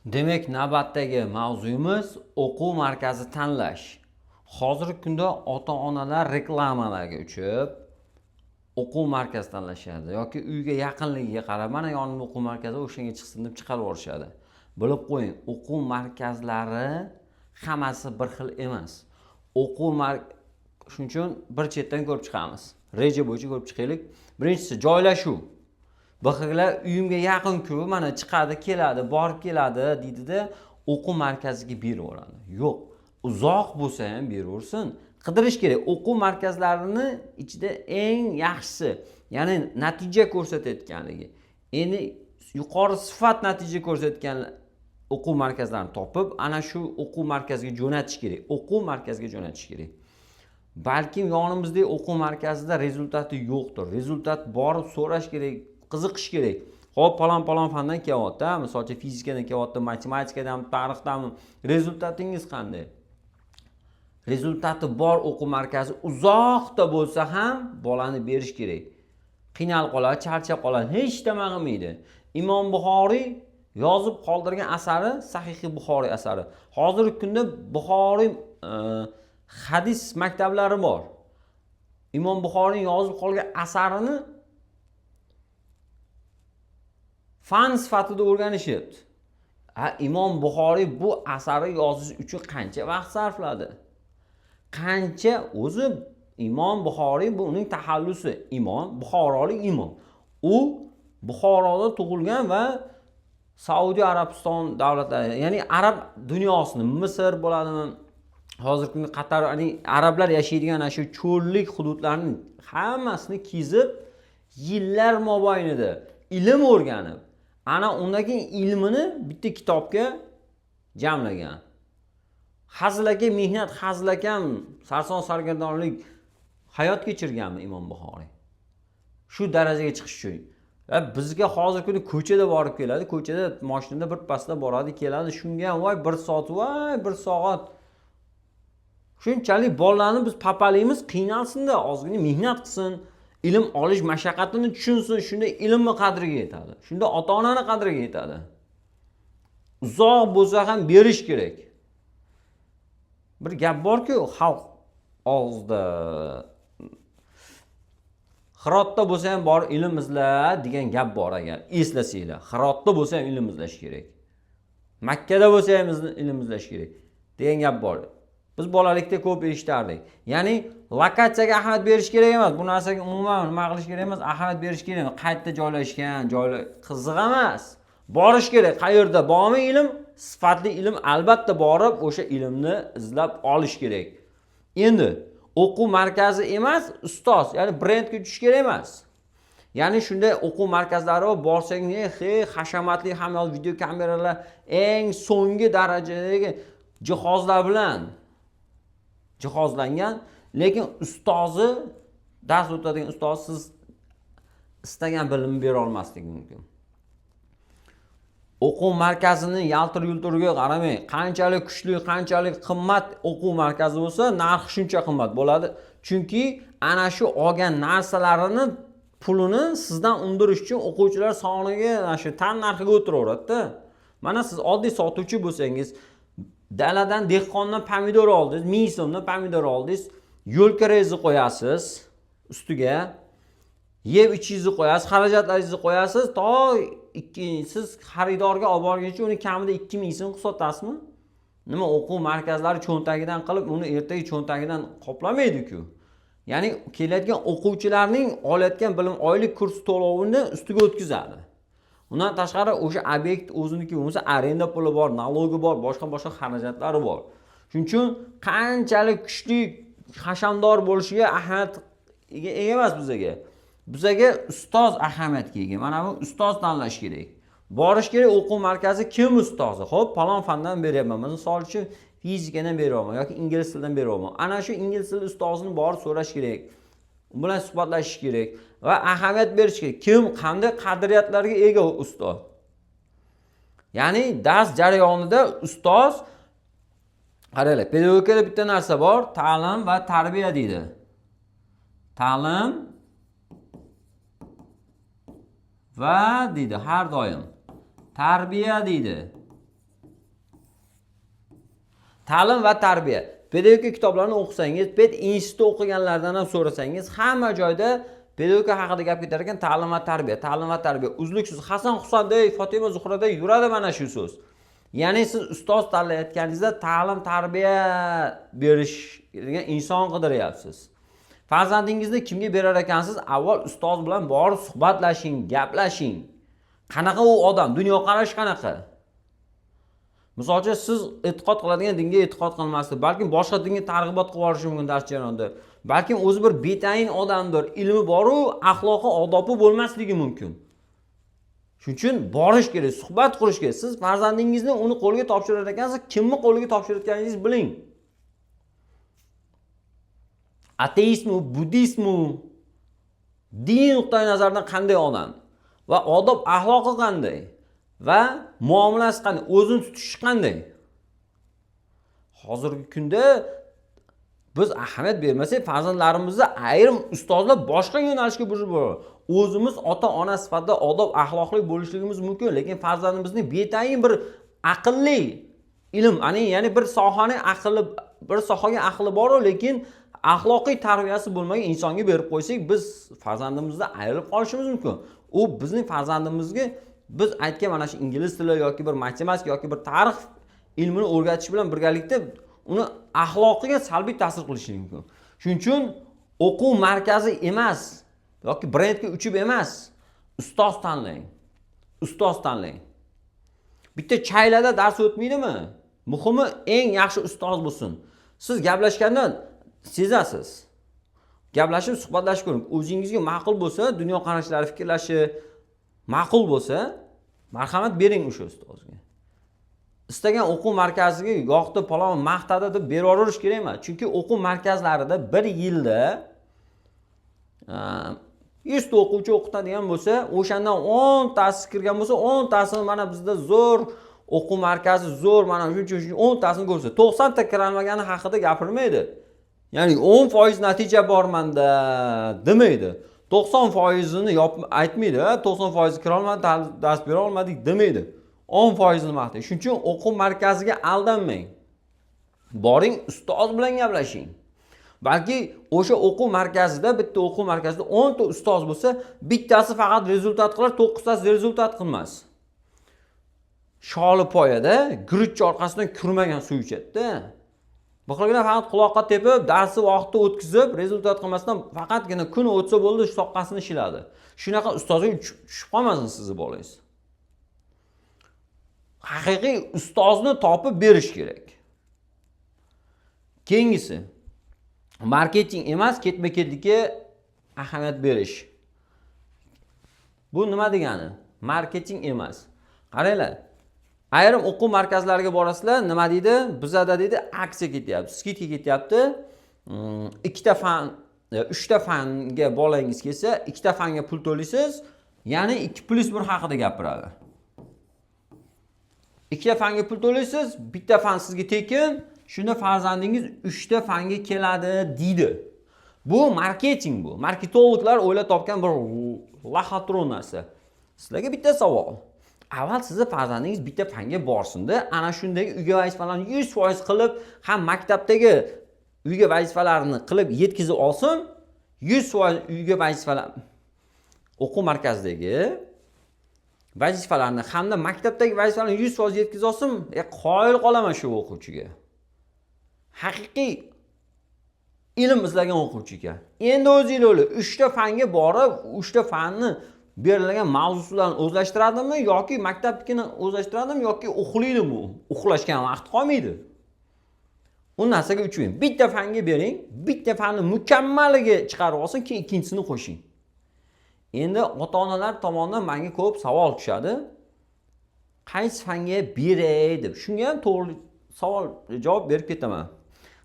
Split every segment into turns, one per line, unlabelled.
Demak, navbatdagi mavzuyimiz o'quv markazi tanlash. Hozirgi kunda ota-onalar reklamalarga uchib o'quv markazi tanlashadi yoki uyga yaqinligiga qarab, mana yonimda o'quv markazi, o'shanga chiqsin deb chiqarib yuborishadi. Bilib qo'ying, o'quv markazlari hammasi bir xil emas. Shuning uchun bir chetdan ko'rib chiqamiz. Reja bo'yicha ko'rib chiqaylik. Birinchisi joylashuv. Bir xillar uyimga yaqin-ku, mana chiqadi, keladi, borib keladi deydida o'quv markaziga beraveradi. Yo'q, uzoq bo'lsa ham beraversin. Qidirish kerak. O'quv markazlarini ichida eng yaxshisi, ya'ni natija ko'rsatayotganligi, endi yuqori sifat natija ko'rsatgan o'quv markazlarini topib, ana shu o'quv markaziga jo'natish kerak. O'quv markaziga jo'natish kerak. Balkim yonimizdagi o'quv markazida rezultati yo'qdir. Rezultat borib so'rash kerak, qiziqish kerak. Xo'p, palon-palon fandan kelyapti, misol uchun fizikadan kelyapti, matematikadan, tarixdan, rezultatingiz qanday? Rezultati bor o'quv markazi uzoqda bo'lsa ham bolani berish kerak. Qiynalib qoladi, charchab qoladi, hech nima qilmaydi. Imom Buxoriy yozib qoldirgan asari Sahihi Buxoriy asari. Hozirgi kunda Buxoriy hadis maktablari bor. Imom Buxoriyning yozib qolgan asarini fan sifatida o'rganishyapti. Ha, Imom Buxoriy bu asarni yozish uchun qancha vaqt sarfladi? Qancha o'zi Imom Buxoriy, bu uning taxallusi, imom, buxorolik imom. U Buxoroda tug'ilgan va Saudiya Arabiston davlatlari, ya'ni arab dunyosini, Misr bo'ladimi, hozirgi kunda Qatar, ya'ni arablar yashaydigan ana shu cho'llik hududlarning hammasini kezib, yillar mobaynida ilm o'rganib, ana undan keyin ilmini bitta kitobga jamlagan. Hazilaka mehnat, hazilakam sarson sargardonlik hayot kechirganmi Imom Buxoriy? Shu darajaga chiqish uchun. Va bizga hozirgi kunda ko'chada borib keladi, ko'chada mashinada bir pasda boradi, keladi, shunga ham voy bir soat, voy bir soat. Shunchalik bolalarni biz papalaymiz, qiynalsin-da, ozgina mehnat qilsin, ilm olish mashaqqatini tushunsin, shunda ilmni qadriga yetadi. Shunda ota-onani qadriga yetadi. Uzoq bo'lsa ham berish kerak. Bir gap borku, xalq og'zida Hirotda bo'lsa ham bor ilm izla degan gap bor agar eslasanglar. Hirotda bo'lsa ham ilm izlash kerak. Makkada bo'lsa ham ilm izlash kerak degan gap bor. Biz bolalikda ko'p eshitardik. Ya'ni lokatsiyaga ahamiyat berish kerak emas. Bu narsaga umuman nima qilish kerak emas, ahamiyat berish kerak emas. Qayerda joylashgan, joylar qiziq emas. Borish kerak. Qayerda bormi ilm? Sifatli ilm albatta borib, o'sha ilmni izlab olish kerak. Endi o'quv markazi emas, ustoz, ya'ni brendga tushish kerak emas. Ya'ni shunday o'quv markazlari bor, borsang, he, hashamatli hamma video kameralar, eng so'nggi darajadagi jihozlar bilan jihozlangan, lekin ustozi, dars o'tadigan ustoz siz istagan bilimni bera olmasligi mumkin. O'quv markazini yaltir yultiriga qaramang. Qanchalik kuchli, qanchalik qimmat o'quv markazi bo'lsa, narxi shuncha qimmat bo'ladi. Chunki ana shu olgan narsalarini pulini sizdan undirish uchun o'quvchilar soniga, ana shu tan narxiga o'tiraveradi-da. Mana siz oddiy sotuvchi bo'lsangiz, daladan dehqondan pomidor oldingiz, 1000 so'mdan pomidor oldingiz, yo'l kirangizni qo'yasiz ustiga, yeb ichingizni qo'yasiz, xarajatlaringizni qo'yasiz, to siz xaridorga olib borguncha uni kamida 2000 so'm qilib sotasizmi? Nima o'quv markazlari cho'ntagidan qilib, uni ertaga cho'ntagidan qoplamaydi-ku. Ya'ni kelayotgan o'quvchilarning olayotgan bilim oylik kurs to'lovini ustiga o'tkazadi. Undan tashqari o'sha obyekt o'ziniki bo'lmasa, arenda puli bor, nalogi bor, boshqa-boshqa xarajatlari bor. Shuning uchun qanchalik kuchli, hashamdor bo'lishiga ahamiyat ega emas bizaga. Bizaga ustoz ahamiyatga ega. Mana bu ustoz tanlash kerak. Borish kerak o'quv markazi, kim ustozi? Xo'p, palon fandan beryapman. Misol uchun fizikadan beryapman yoki ingliz tilidan beryapman. Ana shu ingliz tili ustozini borib so'rash kerak. U bilan suhbatlashish kerak va ahamiyat berish kerak. Kim qanday qadriyatlarga ega ustoz? Ya'ni dars jarayonida ustoz, qaranglar, pedagogikada bitta narsa bor, ta'lim va tarbiya deydi. Ta'lim va deydi har doim tarbiya deydi. Ta'lim va tarbiya. Pedagogika kitoblarini o'qisangiz, ped institutda o'qiganlardan ham so'rasangiz, hamma joyda pedagogika haqida gap ketar ekan, ta'lim va tarbiya, ta'lim va tarbiya uzluksiz Hasan Husanday, Fotima Zuhraday yuradi mana shu so'z. Ya'ni siz ustoz tanlayotganingizda ta'lim tarbiya berish degan inson qidiryapsiz. Farzandingizni kimga berar ekansiz, avval ustoz bilan borib suhbatlashing, gaplashing. Qanaqa u odam, dunyoqarashi qanaqa? Misol uchun, siz e'tiqod qiladigan dinga e'tiqod qilmasdi, balkim boshqa dinga targ'ibot qilib yuborishi mumkin dars jarayonida. Balkim o'zi bir betayin odamdir, ilmi boru, axloqi, odobi bo'lmasligi mumkin. Shuning uchun borish kerak, suhbat qurish kerak. Siz farzandingizni uni qo'liga topshirar ekansiz, kimni qo'liga topshirayotganingizni biling. Ateistmi, buddistmi, din nuqtai nazaridan qanday odam va odob axloqi qanday va muomalasi qanday, o'zini tutishi qanday. Hozirgi kunda biz ahamiyat bermasak, farzandlarimizni ayrim ustozlar boshqa yo'nalishga burib boradi. O'zimiz ota-ona sifatida odob axloqli bo'lishligimiz mumkin, lekin farzandimizni betayin bir aqlli ilm, ya'ni bir sohaning aqli, bir sohaga aqli bor-u, lekin axloqiy tarbiyasi bo'lmagan insonga berib qo'ysak, biz farzandimizdan ayrilib qolishimiz mumkin. U bizning farzandimizga biz aytgan mana shu ingliz tili yoki bir matematika yoki bir tarix ilmini o'rgatish bilan birgalikda uni axloqiga salbiy ta'sir qilishi mumkin. Shuning uchun o'quv markazi emas yoki brendga uchib emas, ustoz tanlang. Ustoz tanlang. Bitta chaylada dars o'tmaydimi? Muhimi eng yaxshi ustoz bo'lsin. Siz gaplashganda sezasiz. Gaplashib, suhbatlashib ko'ring. O'zingizga ma'qul bo'lsa, dunyoqarashlari, fikrlashi ma'qul bo'lsa, marhamat bering o'sha ustozga. Istagan o'quv markaziga yoqdi, palon maqtadi deb beraverish kerak emas. Chunki o'quv markazlarida bir yilda 100 ta o'quvchi o'qitadigan bo'lsa, o'shandan 10 tasi kirgan bo'lsa, 10 tasini mana bizda zo'r o'quv markazi zo'r, mana shuncha shuncha 10 tasini ko'rsa, 90 ta kirolmagani haqida gapirmaydi. Ya'ni 10% natija bor menda demaydi. 90%ini aytmaydi, 90% kirolmadi, dars bera olmadik demaydi. 10%ini maqtaydi. Shuning uchun o'quv markaziga aldanmang. Boring, ustoz bilan gaplashing. Balki o'sha o'quv markazida, bitta o'quv markazida 10 ta ustoz bo'lsa, bittasi faqat rezultat qilar, 9 tasi rezultat qilmas. Sholi poyada guruchcha orqasidan kurmagan suv ichadi-da. Bu xilgina faqat quloqqa tepib, darsi vaqtida o'tkazib, rezultat qilmasdan faqatgina kun o'tsa bo'ldi, soqqasini shiladi. Shunaqa ustozga tushib qolmasin sizni bolangiz. Haqiqiy ustozni topib berish kerak. Keyingisi marketing emas, ketma-ketlikka ahamiyat berish. Bu nima degani? Marketing emas. Qaranglar. Ayrim o'quv markazlariga borasizlar, nima deydi? Bizada deydi, aksiya ketyapti, скидка ketyapti. Ikkita fan, uchta fanga bolangiz kelsa, ikkita fanga pul to'laysiz, ya'ni 2 + 1 haqida gapiradi. Ikkita fanga pul to'laysiz, bitta fan sizga tekin, shunda farzandingiz uchta fanga keladi deydi. Bu marketing bu. Marketologlar o'ylab topgan bir лохотрон narsa. Sizlarga bitta savol. Avval sizni farzandingiz bitta fanga borsinda, ana shundagi uyga vazifalarni 100% qilib, ham maktabdagi uyga vazifalarni qilib yetkazib olsin, 100% uyga vazifalar o'quv markazidagi vazifalarni hamda maktabdagi vazifalarni 100% yetkazib olsin, qoyil qolaman shu o'quvchiga. Haqiqiy ilm izlagan o'quvchiga. Endi o'zinglar o'ylang, 3 ta fanga borib, 3 ta fanni berilgan mavzularni o'zlashtiradimi yoki maktabnikini o'zlashtiradimi yoki uxlaydimi u? Uxlashgan vaqt qolmaydi. U narsaga uchmang. Bitta fanga bering, bitta fanni mukammaliga chiqarib olsin, keyin ikkinchisini qo'shing. Endi ota-onalar tomonidan menga ko'p savol tushadi. Qaysi fanga beray deb. Shunga ham to'g'ri savol javob berib ketaman.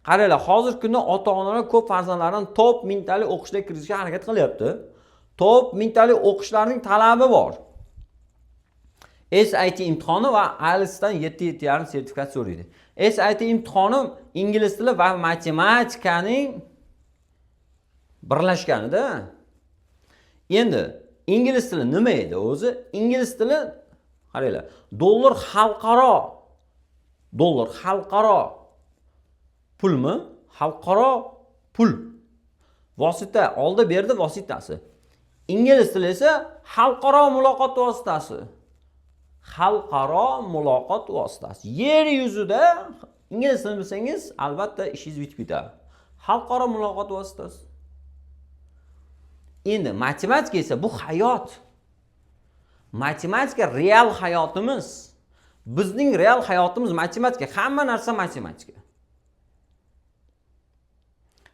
Qaranglar, hozirgi kunda ota-onalar ko'p farzandlarini top mingtalik o'qishga kirgizishga harakat qilyapti. Top mingtalik o'qishlarning talabi bor. SAT imtihoni va IELTSdan 7, 7,5 sertifikat so'raydi. SAT imtihoni ingliz tili va matematikaning birlashganida. Endi ingliz tili nima edi o'zi? Ingliz tili, qaranglar, dollar xalqaro Pulmi? Xalqaro pul. Vosita, oldi berdi vositasi. Ingliz tili esa xalqaro muloqot vositasi. Xalqaro muloqot vositasi. Yer yuzida ingliz tilini bilsangiz, albatta ishingiz bitib ketadi. Xalqaro muloqot vositasi. Endi matematika esa bu hayot. Matematika real hayotimiz. Bizning real hayotimiz matematika. Hamma narsa matematika.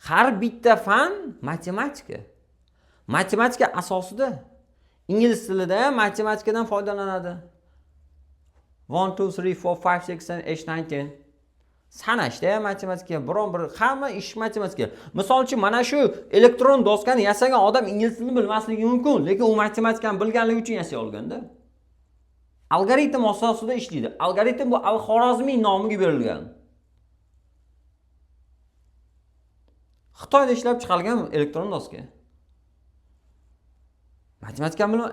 Har bitta fan matematika. Matematika asosida. Ingliz tilida ham matematikadan foydalanadi. 1 2 3 4 5 6 7 8 9 10. Sanashda ham matematika, biron bir hamma ish matematika. Misol uchun mana shu elektron doskani yasagan odam ingliz tilini bilmasligi mumkin, lekin u matematikani bilganligi uchun yasay olganda. Algoritm asosida ishlaydi. Algoritm bu Al-Xorazmiy nomiga berilgan. Xitoyda ishlab chiqarilgan elektron doska. Matematikani bilma,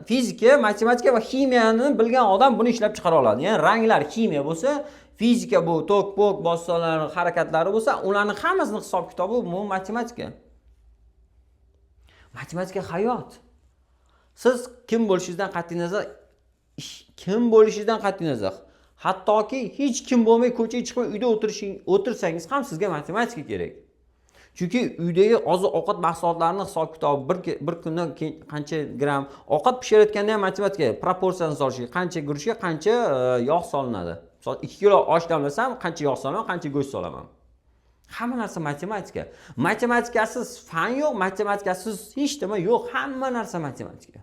fizika, matematika va ximiyani bilgan odam buni ishlab chiqara oladi. Ya'ni ranglar ximiya bo'lsa, fizika bu tok, pok, bossalar harakatlari bo'lsa, ularning hammasini hisob kitobi bu matematika. Matematika hayot. Siz kim bo'lishingizdan qat'iy nazar, kim bo'lishingizdan qat'iy nazar, hattoki hech kim bo'lmay ko'chaga chiqmay uyda o'tirsangiz ham sizga matematika kerak. Chunki uydagi oziq-ovqat mahsulotlarini hisob kitobi bir kundan keyin qancha gram ovqat pishirayotganda ham matematika proporsiyasini solish kerak. Qancha guruchga qancha yog' solinadi. Misol 2 kilo osh damlasam qancha yog' solaman, qancha go'sht solaman. Hamma narsa matematika. Matematikasiz fan yo'q, matematikasiz hech nima yo'q, hamma narsa matematika.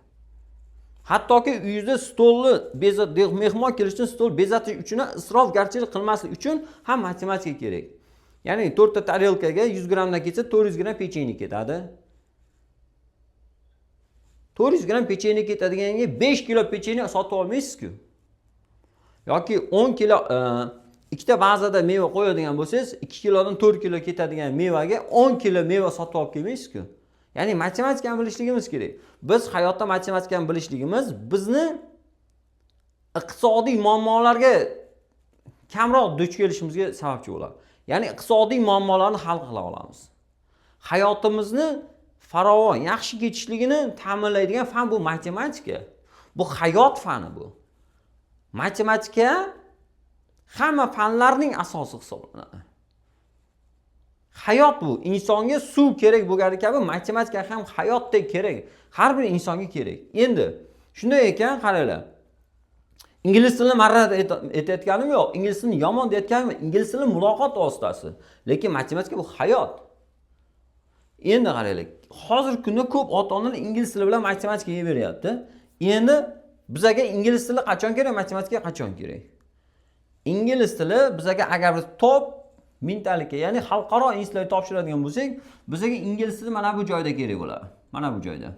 Hattoki uyda stolni mehmon kelishdan stol bezatish uchun isrofgarchilik qilmaslik uchun ham matematika kerak. Ya'ni 4 ta tarelkaga 100 grammdan ketsa 400 gram pechenye ketadi. 400 gram pechenye ketadiganga 5 kilo pechenye sotib olmaysiz-ku. Yoki 10 kilo ikkita bazada meva qo'yadigan bo'lsangiz, 2 kilodan 4 kilo ketadigan mevaga 10 kilo meva sotib olib kelmaysiz-ku. Ya'ni matematikani bilishligimiz kerak. Biz hayotda matematikani bilishligimiz bizni iqtisodiy muammolarga kamroq duch kelishimizga sababchi bo'ladi. Ya'ni iqtisodiy muammolarni hal qila olamiz. Hayotimizni farovon, yaxshi kechishligini ta'minlaydigan fan bu matematika. Bu hayot fani bu. Matematika hamma fanlarning asosi hisoblanadi. Hayot bu. Insonga suv kerak bo'lgani kabi matematika ham hayotdek kerak. Har bir insonga kerak. Endi shunday ekan, qaranglar. Ingliz tilini marra aytayotganim yo'q. Ingliz tilini yomon deyotganim yo'q. Ingliz tili muloqot vositasi. Lekin matematika bu hayot. Endi qaranglar. Hozirgi kunda ko'p ota-onalar ingliz tili bilan matematikaga beryapti. Endi bizaga ingliz tili qachon kerak, matematika qachon kerak? Ingliz tili bizaga agar biz top mingtalikka, ya'ni xalqaro institutlarga topshiradigan bo'lsak, bizaga ingliz tili mana bu joyda kerak bo'ladi. Mana bu joyda.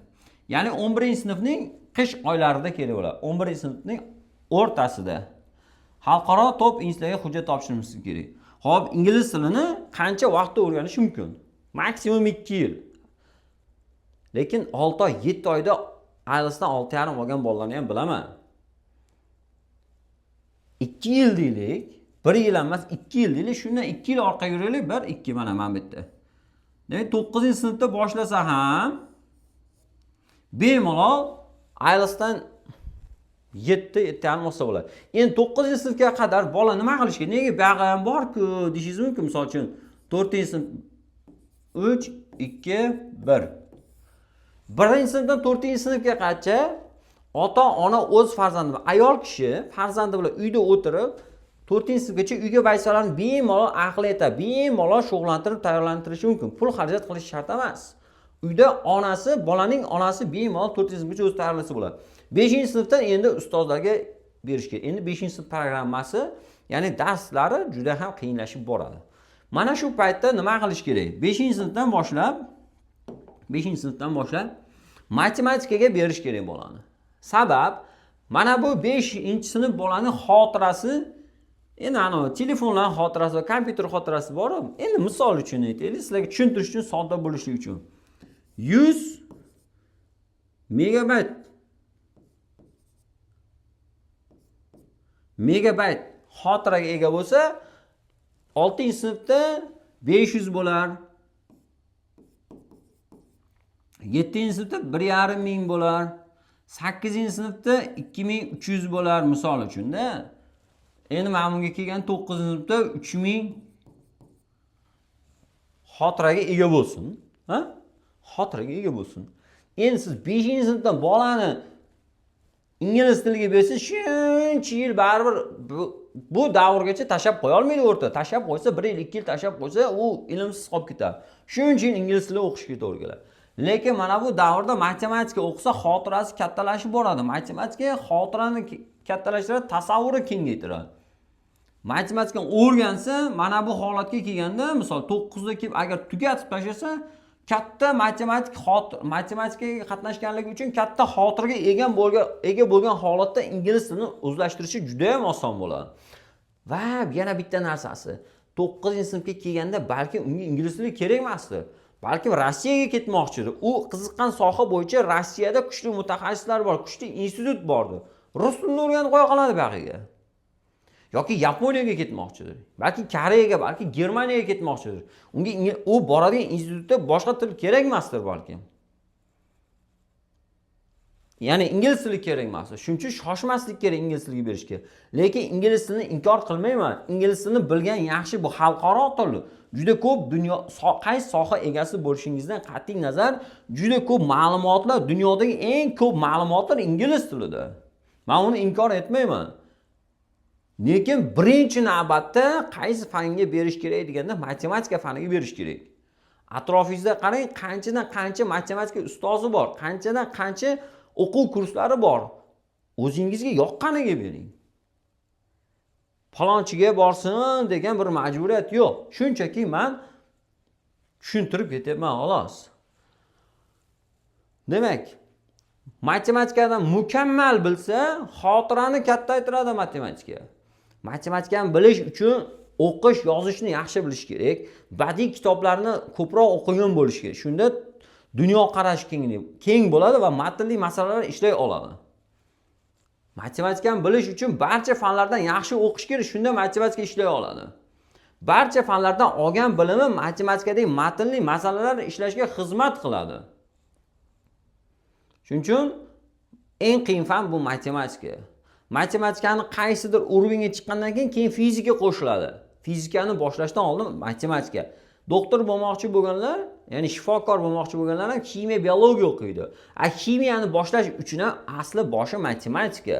Ya'ni 11-sinfning qish oylarida kerak bo'ladi. 11-sinfning o'rtasida xalqaro top institutlarga hujjat topshirishimiz kerak. Xo'p, ingliz tilini qancha vaqtda o'rganish mumkin? Maksimum 2 yil. Lekin 6 oy, 7 oyda IELTSdan 6.5 olgan bolalarni ham bilaman. 2 yil deylik, 1 yil emas, 2 yil deylik, shundan 2 yil orqaga yuraylik, 1 2 mana bu yerda. Demak, 9-sinfda boshlasa ham bemalol IELTSdan 7, 7.5 olsa bo'ladi. Endi 9-sinfga qadar bola nima qilish kerak? Nega buyog'i ham bor-ku deyishingiz mumkin. Misol uchun 4-sinf 3 2 1. 1-sinfdan 4-sinfga qadar ota-ona o'z farzandi bilan, ayol kishi farzandi bilan uyda o'tirib 4-sinfgacha uyga vazifalarni bemalol aqli yetadi, bemalol shug'ullantirib tayyorlantirishi mumkin. Pul xarajat qilish shart emas. Uyda onasi, bolaning onasi bemalol 4-sinfgacha o'zi tayyorlasa bo'ladi. 5-sinfdan endi ustozlarga berish kerak. Endi 5-sinf programmasi, ya'ni darslari juda ham qiyinlashib boradi. Mana shu paytda nima qilish kerak? 5-sinfdan boshlab 5-sinfdan boshlab matematikaga berish kerak bolani. Sabab mana bu 5-sinf bolaning xotirasi, endi ana telefonlar xotirasi va kompyuter xotirasi bor. Endi misol uchun aytaylik, sizlarga tushuntirish uchun, sodda bo'lishi uchun 100 megabayt xotiraga ega bo'lsa, 6-sinfda 500 bo'lar. 7-sinfda 1,5 ming bo'lar. 8-sinfda 2300 bo'lar misol uchun-da. Endi mana bunga kelgan 9-sinfda 3000 xotiraga ega bo'lsin, ha? Xotiraga ega bo'lsin. Endi siz 5-sinfdan bolani ingliz tiliga bersangiz, shuncha yil baribir bu davrgacha tashlab qo'ya olmaydi o'rta. Tashlab qo'ysa 1 yil, 2 yil tashlab qo'ysa, u ilmsiz qolib ketadi. Shuncha yil ingliz tilini o'qishga to'g'ri keladi. Lekin mana bu davrda matematika o'qisa xotirasi kattalashib boradi. Matematika xotirani kattalashtiradi, tasavvuri kengaytiradi. Matematikani o'rgansa, mana bu holatga kelganda, misol 9da kelib agar tugatib tashlasa, katta matematik matematikaga qatnashganligi uchun katta xotiraga ega bo'lgan holatda ingliz tilini o'zlashtirishi juda ham oson bo'ladi. Va yana bitta narsasi, 9-sinfga kelganda balki unga ingliz tili kerak emasdi. Balki Rossiyaga ketmoqchidir. U qiziqqan soha bo'yicha Rossiyada kuchli mutaxassislar bor, kuchli institut bordi. Rus tilini o'rganib qo'ya qoladi buyog'iga. Yoki Yaponiyaga ketmoqchidir. Balki Koreyaga, balki Germaniyaga ketmoqchidir. Unga u boradigan institutda boshqa til kerak emasdir balki. Ya'ni ingliz tili kerak emas. Shuning uchun shoshmaslik kerak ingliz tiliga berishga. Lekin ingliz tilini inkor qilmayman. Ingliz tilini bilgan yaxshi, bu xalqaro til. Juda ko'p dunyo qaysi soha egasi bo'lishingizdan qat'iy nazar juda ko'p ma'lumotlar, dunyodagi eng ko'p ma'lumotlar ingliz tilida. Men uni inkor etmayman. Lekin birinchi navbatda qaysi fanga berish kerak deganda matematika faniga berish kerak. Atrofingizda qarang, qanchadan qancha matematika ustozi bor, qanchadan qancha o'quv kurslari bor. O'zingizga yoqqaniga bering. Falonchiga borsin degan bir majburiyat yo'q. Shunchaki men tushuntirib ketyapman xolos. Demak, matematikadan mukammal bilsa, xotirani kattaytiradi matematika. Matematikani bilish uchun o'qish, yozishni yaxshi bilish kerak. Badiiy kitoblarni ko'proq o'qigan bo'lish kerak. Shunda dunyoqarash keng bo'ladi va matnli masalalar ishlay oladi. Matematikani bilish uchun barcha fanlardan yaxshi o'qish kerak, shunda matematika ishlay oladi. Barcha fanlardan olgan bilimi matematikadagi matnli masalalar ishlashga xizmat qiladi. Shuning uchun eng qiyin fan bu matematika. Matematikani qaysidir urvinga chiqqandan keyin fizika qo'shiladi. Fizikani boshlashdan oldin matematika. Doktor bo'lmoqchi bo'lganlar, ya'ni shifokor bo'lmoqchi bo'lganlar ham ximiya, biologiya o'qiydi. Ximiyani boshlash uchun ham asli boshi matematika.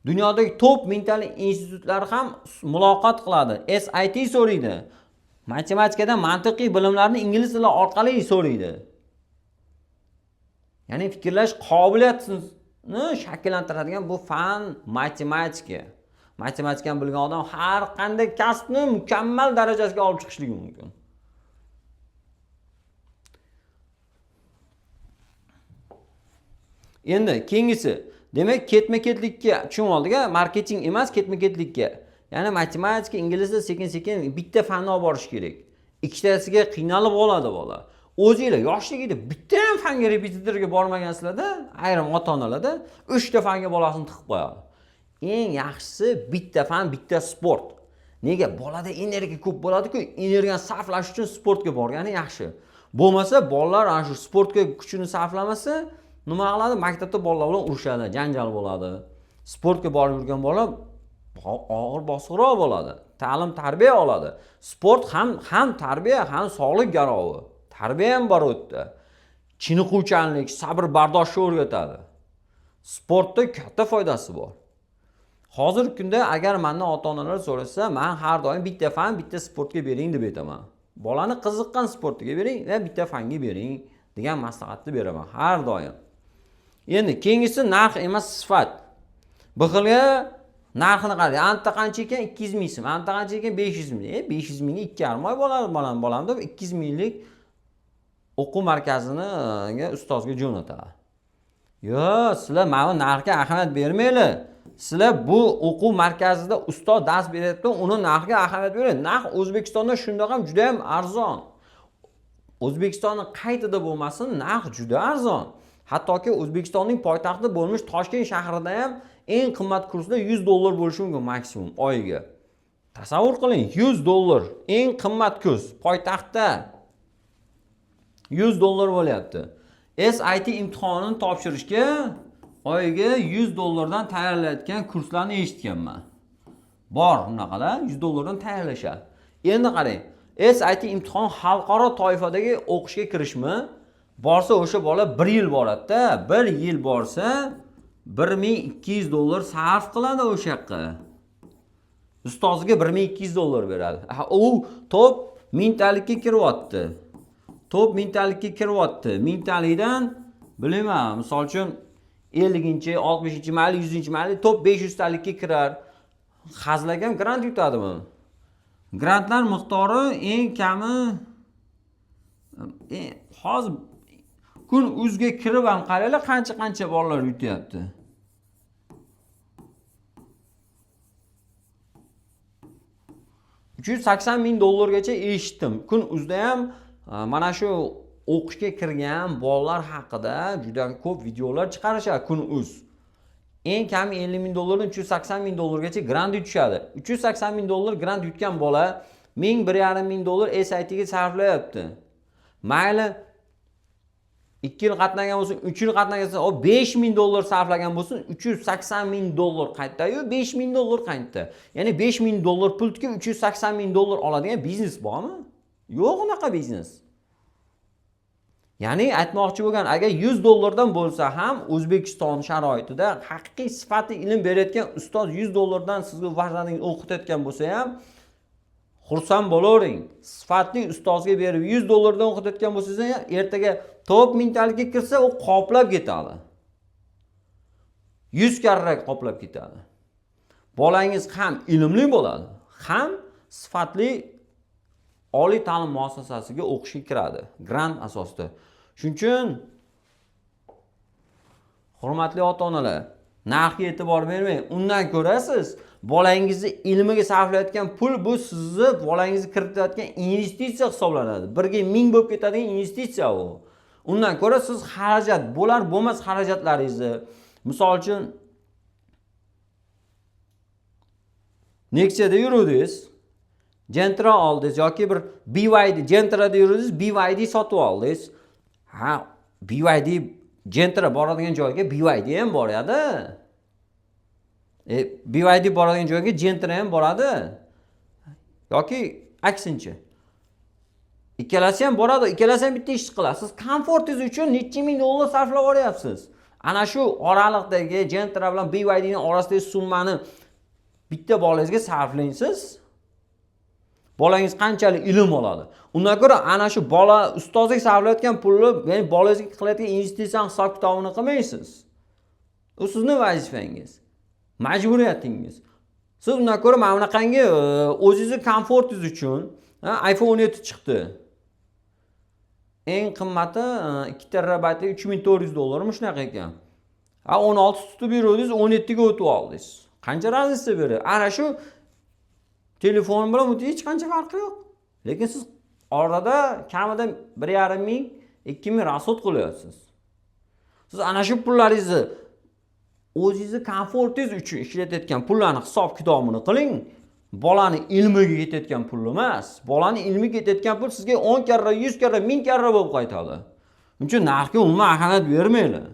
Dunyodagi top mingtali institutlar ham muloqot qiladi. SAT so'raydi. Matematikadan mantiqiy bilimlarni ingliz tili orqali so'raydi. Ya'ni fikrlash qobiliyatini shakllantiradigan bu fan matematika. Matematikani bilgan odam har qanday kasbni mukammal darajasiga olib chiqishligi mumkin. Endi keyingisi, demak, ketma-ketlikka tushunib oldik-a, marketing emas, ketma-ketlikka. Ya'ni matematika, ingliz tili sekin-sekin bitta fanni olib borish kerak. Ikkitasiga qiynalib oladi bola. O'zinglar yoshligida bitta ham fanga repetitorga bormagansizlarda, ayrim ota-onalarda 3 ta fanga bolasini tiqib qo'yadi. Eng yaxshisi bitta fan, bitta sport. Nega? Bolada energiya ko'p bo'ladi-ku, energiyani sarflash uchun sportga borgani yaxshi. Bo'lmasa bolalar ana shu sportga kuchini sarflamasa, nima qiladi? Maktabda bolalar bilan urushadi, janjal bo'ladi. Sportga borib yurgan bola og'ir bosiqroq bo'ladi. Ta'lim tarbiya oladi. Sport ham tarbiya, ham sog'lik garovi. Tarbiya ham bor u yerda. Chiniquvchanlik, sabr bardoshni o'rgatadi. Sportda katta foydasi bor. Hozirgi kunda agar mendan ota-onalar so'rasa, men har doim bitta fan, bitta sportga bering deb aytaman. Bolani qiziqqan sportiga bering va bitta fanga bering degan maslahatni beraman har doim. Endi keyingisi narx emas, sifat. Bu xilga narxini qarang. Anta qancha ekan? 200 ming so'm. Anta qancha ekan? 500 ming. 500 mingga 2,5 oy bo'ladi bolam deb 200 minglik o'quv markazini ustozga jo'natadi. Yo'q, sizlar mana bu narxga ahamiyat bermanglar. Sizlar bu o'quv markazida ustoz dars beryapti, uni narxiga ahamiyat bering. Narx O'zbekistonda shundoq ham juda ham arzon. O'zbekistonning qaytida bo'lmasin, narx juda arzon. Hattoki O'zbekistonning poytaxti bo'lmish Toshkent shahrida ham eng qimmat kurslar $100 bo'lishi mumkin maksimum oyiga. Tasavvur qiling, $100 eng qimmat kurs poytaxtda $100 bo'lyapti. SAT imtihonini topshirishga oyiga $100 dan tayyorlayotgan kurslarni eshitganman. Bor bunaqalar, $100 dan tayyorlashadi. Endi qarang, SAT imtihon xalqaro toifadagi o'qishga kirishmi? Borsa o'sha bola 1 yil boradi-da, 1 yil borsa $1200 sarf qiladi o'sha yoqqa. Ustoziga $1200 beradi. U top mingtalikka kiryapti. Top mingtalikka kiryapti. Mingtalikdan bilmayman, misol uchun 50-inchi, 60-inchi mayli, 100-inchi mayli top 500 talikka kirar. Hazilakam grant yutadimi? Grantlar miqdori eng kami hozir kun uzga kirib ham qaranglar, qancha-qancha bolalar yutyapti. $380,000gacha eshitdim. Kun uzda ham mana shu o'qishga kirgan bolalar haqida juda ko'p videolar chiqarishadi kun uz. Eng kami $50,000 dan $380,000gacha grant yutishadi. $380,000 grant yutgan bola $1,000-1,500 SAT ga sarflayapti. Mayli 2 yil qatnagan bo'lsin, 3 yil qatnagan bo'lsin, o $5,000 sarflagan bo'lsin, $380,000 qaytdi-yu, $5,000 qaytdi. Ya'ni $5,000 pul tikib $380,000 oladigan biznes bormi? Yo'q unaqa biznes. Ya'ni aytmoqchi bo'lgan, agar $100 dan bo'lsa ham O'zbekiston sharoitida haqiqiy sifatli ilm berayotgan ustoz $100 dan sizga farzandingizni o'qitayotgan bo'lsa ham xursand bo'lavering. Sifatli ustozga berib $100 dan o'qitayotgan bo'lsangiz ham ertaga top mingtalikka kirsa u qoplab ketadi. 100 karra qoplab ketadi. Bolangiz ham ilmli bo'ladi, ham sifatli oliy ta'lim muassasasiga o'qishga kiradi grant asosida. Shuning uchun hurmatli ota-onalar, narxga e'tibor bermang. Undan ko'ra siz bolangizni ilmiga sarflayotgan pul bu sizni bolangizni kiritayotgan investitsiya hisoblanadi. 1ga 1000 bo'lib ketadigan investitsiya u. Undan ko'ra siz xarajat bo'lar bo'lmas xarajatlaringizni, misol uchun Nexia'da yuruvdingiz, Gentra oldingiz yoki bir BYD Gentra'da yuruvdingiz, BYD sotib oldingiz. Ha, BYD Gentra boradigan joyga BYD ham boradi. BYD boradigan joyga Gentra ham boradi. Yoki aksincha. Ikkalasi ham boradi, ikkalasi ham bitta ish qiladi. Siz komfortingiz uchun necha ming dollar sarflab yuboryapsiz. Ana shu oraliqdagi Gentra bilan BYD ning orasidagi summani bitta bolangizga sarflaysiz. Bolangiz qanchalik ilm oladi. Undan ko'ra ana shu bola ustozga sarflayotgan pulni, ya'ni bolangizga qilayotgan investitsiyani hisob kitobini qilmaysiz. U sizning vazifangiz, majburiyatingiz. Siz undan ko'ra mana bunaqangi o'zingizni komfortingiz uchun iPhone 17 chiqdi. Eng qimmati 2 terabaytli $3400 mi shunaqa ekan. Ha, 16 tutib yuruvdingiz, 17 ga o'tib oldingiz. Qancha raznitsiya beradi? Ana shu telefon bilan uni hech qancha farqi yo'q. Lekin siz orada kamida 1,5 ming, 2 ming rasxod qilyapsiz. Siz ana shu pullaringizni o'zingizni komfortingiz uchun ishlatayotgan pullarni hisob kitobini qiling. Bolani ilmiga ketayotgan pul emas. Bolani ilmiga ketayotgan pul sizga 10 karra, 100 karra, 1000 karra bo'lib qaytadi. Shuning uchun narxga umuman ahamiyat bermanglar.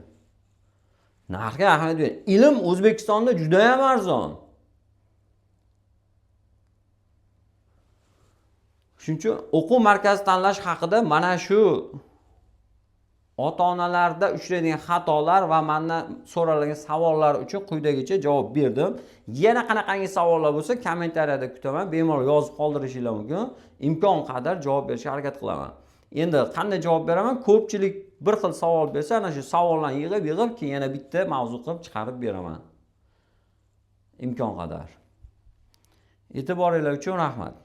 Narxga ahamiyat bering. Ilm O'zbekistonda juda ham arzon. Shuning uchun o'quv markazi tanlash haqida mana shu ota-onalarda uchraydigan xatolar va mendan so'ralgan savollar uchun quyidagicha javob berdim. Yana qanaqangi savollar bo'lsa kommentariyada kutaman. Bemalol yozib qoldirishingiz mumkin. Imkon qadar javob berishga harakat qilaman. Endi qanday javob beraman? Ko'pchilik bir xil savol bersa, ana shu savollarni yig'ib-yig'ib keyin yana bitta mavzu qilib chiqarib beraman. Imkon qadar. E'tiboringlar uchun rahmat.